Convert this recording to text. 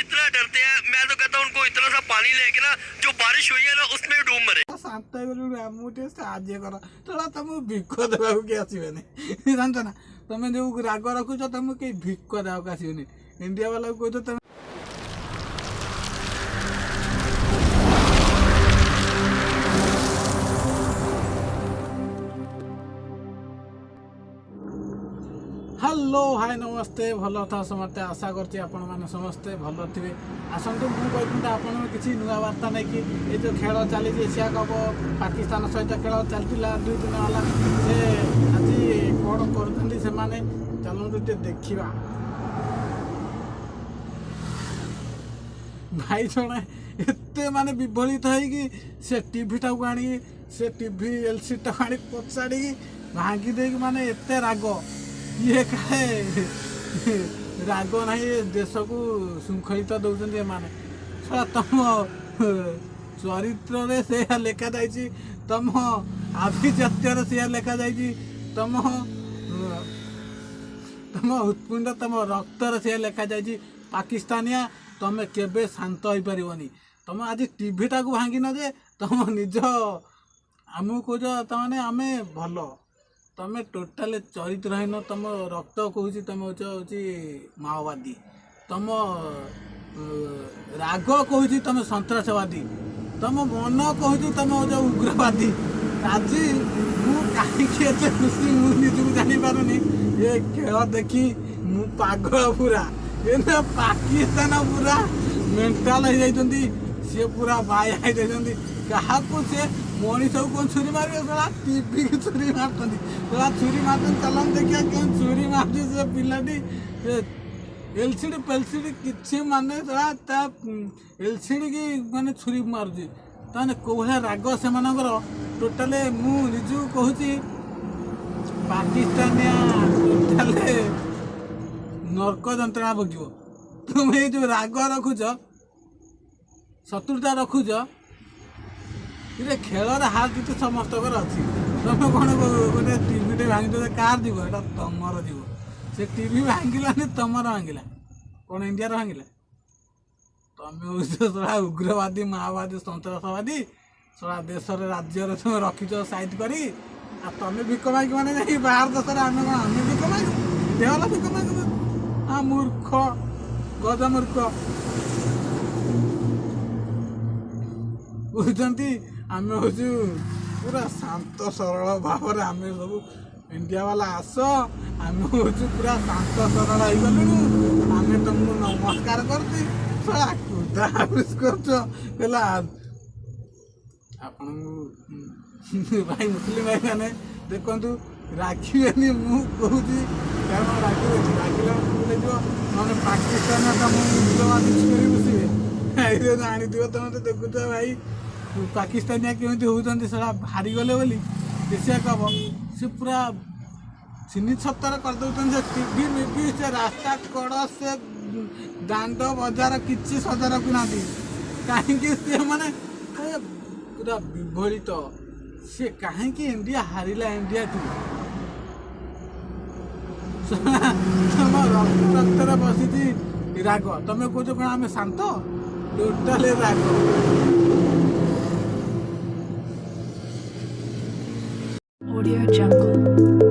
इतना डरते हैं। मैं तो कहता हूँ उनको इतना सा पानी लेके ना, जो बारिश हुई है ना, उसमें डूब मरे। ଶାନ୍ତ ହେଇଗଲୁଣି, ଆମକୁ ଟିକେ ସାହାଯ୍ୟ କର। ଶଳା, ତମକୁ ଭିକ ଦେବାକୁ କିଏ ଆସିବେନି, ଜାଣିଛ ନା? ତମେ ଯୋଉ ରାଗ ରଖୁଛ, ତମକୁ କେହି ଭିକ ଦେବାକୁ ଆସିବେନି। ଇଣ୍ଡିଆ ବାଲାକୁ କହୁଛ ତମେ। ହ୍ୟାଲୋ, ହାଏ, ନମସ୍ତେ। ଭଲ ଥାଅ ସମସ୍ତେ। ଆଶା କରୁଛି ଆପଣମାନେ ସମସ୍ତେ ଭଲ ଥିବେ। ଆସନ୍ତୁ, ମୁଁ କହିଥାନ୍ତି ଆପଣଙ୍କୁ କିଛି ନୂଆ ବାର୍ତ୍ତା ନେଇକି। ଏ ଯେଉଁ ଖେଳ ଚାଲିଛି, ଏସିଆ କପ୍, ପାକିସ୍ତାନ ସହିତ ଖେଳ ଚାଲିଥିଲା 2 ଦିନ ହେଲା, ସେ ଆଜି କ'ଣ କରୁଛନ୍ତି ସେମାନେ, ଚାଲନ୍ତୁ ଟିକେ ଦେଖିବା। ଭାଇ ଜଣେ ଏତେ ମାନେ ବିଭଳିତ ହେଇକି ସେ ଟିଭିଟାକୁ ଆଣିକି, ସେ ଟିଭି ଏଲସିଡିଟାକୁ ଆଣି କଚାଡ଼ିକି ଭାଙ୍ଗି ଦେଇକି, ମାନେ ଏତେ ରାଗ ଇଏ। କାଳେ ରାଗ ନାହିଁ, ଏ ଦେଶକୁ ଶୃଙ୍ଖଳିତ ଦେଉଛନ୍ତି ଏମାନେ। ଶଳା, ତମ ଚରିତ୍ରରେ ସେଇଆ ଲେଖାଯାଇଛି, ତମ ଆଭିଜାତ୍ୟରେ ସେଇଆ ଲେଖାଯାଇଛି, ତମ ହୃତ୍ପିଣ୍ଡ, ତମ ରକ୍ତରେ ସେଇଆ ଲେଖାଯାଇଛି। ପାକିସ୍ତାନିଆ, ତମେ କେବେ ଶାନ୍ତ ହେଇପାରିବନି। ତମେ ଆଜି ଟିଭିଟାକୁ ଭାଙ୍ଗିନ ଯେ ତମ ନିଜ ଆମକୁ କହୁଛ ତାମାନେ ଆମେ ଭଲ। ତମେ ଟୋଟାଲି ଚରିତ୍ରହୀନ। ତମ ରକ୍ତ କହୁଛି ତମେ ହେଉଛ ହେଉଛି ମାଓବାଦୀ। ତମ ରାଗ କହୁଛି ତମେ ସନ୍ତ୍ରାସବାଦୀ। ତମ ମନ କହୁଛି ତମେ ହେଉଛ ଉଗ୍ରବାଦୀ। ଆଜି ମୁଁ କାହିଁକି ଏତେ ଖୁସି, ମୁଁ ନିଜକୁ ଜାଣିପାରୁନି। ଏ ଖେଳ ଦେଖି ମୁଁ ପାଗଳ ପୁରା। ଏ ନା, ପାକିସ୍ତାନ ପୁରା ମେଣ୍ଟାଲ ହେଇଯାଇଛନ୍ତି। ସିଏ ପୁରା ବାୟା ହେଇଯାଇଛନ୍ତି। କାହାକୁ ସେ ମଣିଷକୁ କ'ଣ ଛୁରୀ ମାରିବେ? ଶଳା, ଟିଭିକି ଛୁରୀ ମାରୁଛନ୍ତି। ଶଳା, ଛୁରୀ ମାରୁଛନ୍ତି। ଚାଲନ୍ତୁ ଦେଖିବା କେଉଁ ଛୁରୀ ମାରୁଛି ସେ ପିଲାଟି। ସେ ଏଲସିଡି ପେଲସିଡି କିଛି, ମାନେ ଶଳା, ତା ଏଲସିଡି କି ମାନେ ଛୁରୀ ମାରୁଛି। ତାମାନେ କୋଉ ଭଳିଆ ରାଗ ସେମାନଙ୍କର ଟୋଟାଲେ। ମୁଁ ନିଜକୁ କହୁଛି, ପାକିସ୍ତାନିଆ ଟୋଟାଲେ ନର୍କ ଯନ୍ତ୍ରଣା ଭୋଗିବ। ତୁମେ ଏଇ ଯେଉଁ ରାଗ ରଖୁଛ, ଶତ୍ରୁତା ରଖୁଛ, ଏରେ ଖେଳରେ ହାର ଜିତ ସମସ୍ତଙ୍କର ଅଛି। ତମେ କ'ଣ ଗୋଟେ ଟିଭିଟେ ଭାଙ୍ଗିଦେଲେ କାହାର ଯିବ? ଏଇଟା ତମର ଯିବ। ସେ ଟିଭି ଭାଙ୍ଗିଲାନି, ତମର ଭାଙ୍ଗିଲା। କ'ଣ ଇଣ୍ଡିଆର ଭାଙ୍ଗିଲା? ତମେ ହଉଛ ଶଳା ଉଗ୍ରବାଦୀ, ମାଓବାଦୀ, ସନ୍ତ୍ରାସବାଦୀ। ଶଳା, ଦେଶରେ ରାଜ୍ୟରେ ତୁମେ ରଖିଛ ସାଇଟ୍ କରି। ଆଉ ତମେ ଭିକ ମାଗି ମାନେ ଯାଇ ବାହାର ଦେଶରେ ଆମେ କ'ଣ, ଆମେ ଭିକ ମାଗିବୁ? ଇଣ୍ଡିଆ ବାଲା ଭିକ ମାଗିବୁ? ହଁ, ମୂର୍ଖ, ଗଜ ମୂର୍ଖ। କହୁଛନ୍ତି ଆମେ ହଉଛୁ ପୁରା ଶାନ୍ତ ସରଳ ଭାବରେ। ଆମେ ସବୁ ଇଣ୍ଡିଆ ବାଲା ଆସ, ଆମେ ହଉଛୁ ପୁରା ଶାନ୍ତ ସରଳ ହେଇଗଲୁଣୁ, ଆମେ ତମକୁ ନମସ୍କାର କରୁଛୁ। ଶଳା, ଖୁଦା ହାଫିସ୍ କରୁଛ। ହେଲା, ଆପଣଙ୍କୁ ଭାଇ, ମୁସଲିମ ଭାଇମାନେ ଦେଖନ୍ତୁ, ରାଗିବେନି ମୁଁ କହୁଛି। କାରଣ ରାଗିବେନି, ରାଗିଲେ ଭୁଲ ହେଇଯିବ। ନହେଲେ ପାକିସ୍ତାନ ତମ ଉଗ୍ରବାଦୀ ଛୁରୀ ଭୁସିବେ। ଏଇ ଜାଣିଥିବ, ତମେ ତ ଦେଖୁଛ ଭାଇ, ପାକିସ୍ତାନିଆ କେମିତି ହେଉଛନ୍ତି। ସେଟା ହାରିଗଲେ ବୋଲି ଏସିଆ କପ୍, ସେ ପୁରା ଛିନି ଛତର କରିଦେଉଛନ୍ତି। ସେ ଟିଭି ମିଭି, ସେ ରାସ୍ତା କଡ଼, ସେ ଦାଣ୍ଡ ବଜାର କିଛି ସଜା ରଖୁନାହାନ୍ତି। କାହିଁକି ସେ ମାନେ ଏ ପୁରା ବିଭଳିତ ସେ। କାହିଁକି ଇଣ୍ଡିଆ ହାରିଲା ଇଣ୍ଡିଆଠୁ? ତମ ରକ୍ତ ରକ୍ତରେ ବସିଛି ରାଗ। ତମେ କହୁଛ କ'ଣ ଆମେ ଶାନ୍ତ? ଟୋଟାଲି ରାଗ। Audio Jungle.